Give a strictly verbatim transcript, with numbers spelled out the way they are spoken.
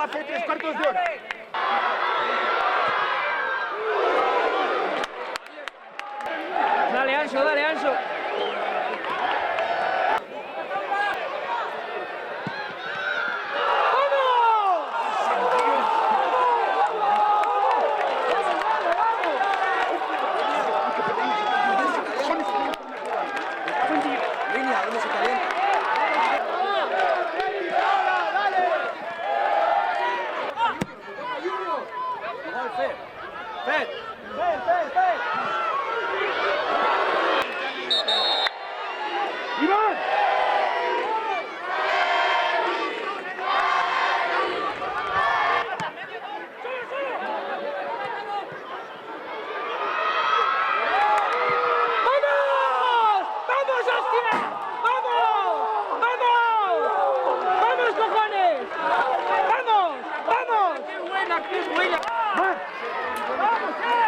Hace tres cuartos de hora. Dale, Anxo, dale, Anxo. Línea, ¿dónde se calienta? Gol, Fer. Fer. Fer, Fer, Fer. ¡Iván! ¡Vamos! ¡Vamos, hostia! ¡Vamos! ¡Vamos! ¡Vamos, cojones! ¡Vamos! ¡Vamos! ¡Qué buena, qué buena! ¡Vamos, eh!